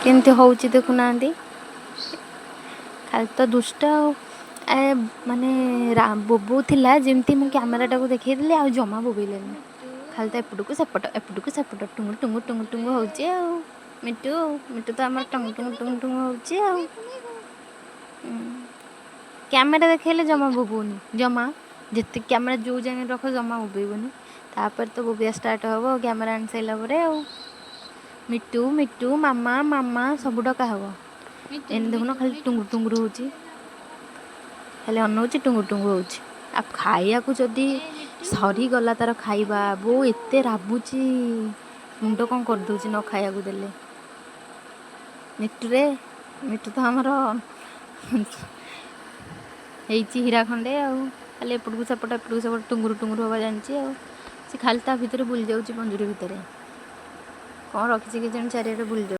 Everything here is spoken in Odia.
କେମିତି ହେଉଛି ଦେଖୁନାହାନ୍ତି। ଖାଲି ତ ଦୁଷ୍ଟ ଆଉ। ଏ ମାନେ ବୋବୋଉଥିଲା ଯେମିତି ମୁଁ କ୍ୟାମେରାଟାକୁ ଦେଖେଇଦେଲି, ଆଉ ଜମା ବୋବେଇଲାନି। ଖାଲି ତ ଏପଟକୁ ସେପଟ, ଏପଟକୁ ସେପଟ, ଟୁଙ୍ଗୁ ଟୁଙ୍ଗୁ ଟୁଙ୍ଗୁ ଟୁଙ୍ଗୁ ହେଉଛି। ଆଉ ମିଟୁ, ମିଟୁ ତ ଆମର ଟୁଙ୍ଗୁ ଟୁଙ୍ଗୁ ଟୁଙ୍ଗୁ ଟୁଙ୍ଗୁ ହେଉଛି। ଆଉ କ୍ୟାମେରା ଦେଖେଇଲେ ଜମା ବୋବଉନି, ଜମା। ଯେତିକି କ୍ୟାମେରା ଯେଉଁ ଯାଏଁ ରଖ, ଜମା ବୋବେଇବନି। ତାପରେ ତ ବୋବେଇବା ଷ୍ଟାର୍ଟ ହେବ କ୍ୟାମେରା ଆଣି ସାରିଲା ପରେ। ଆଉ ମିଟୁ ମିଟୁ, ମାମା ମାମା ସବୁ ଡକା ହେବ। ଏମିତି ଦେଖୁନ, ଖାଲି ଟୁଙ୍ଗୁରୁ ଟୁଙ୍ଗୁରୁ ହେଉଛି, ଖାଲି ଅନଉଛି, ଟୁଙ୍ଗୁରୁ ଟୁଙ୍ଗୁରୁ ହେଉଛି। ଆଉ ଖାଇବାକୁ ଯଦି ସରିଗଲା ତାର ଖାଇବା, ବୋଉ ଏତେ ରାବୁଛି, ମୁଣ୍ଡ କ'ଣ କରିଦେଉଛି ନ ଖାଇବାକୁ ଦେଲେ। ମିଟୁରେ, ମିଟୁ ତ ଆମର ହେଇଛି ହୀରା ଖଣ୍ଡେ। ଆଉ ଖାଲି ଏପଟକୁ ସେପଟ, ଏପଟକୁ ସେପଟ, ଟୁଙ୍ଗୁରୁ ଟୁଙ୍ଗୁରୁ ହେବା ଜାଣିଛି। ଆଉ ସେ ଖାଲି ତା ଭିତରେ ବୁଲି ଯାଉଛି, ପଞ୍ଜୁରୀ ଭିତରେ କ'ଣ ରଖିଛି କେଜାଣି, ଚାରିଆଡ଼େ ବୁଲି ଯାଉଛି।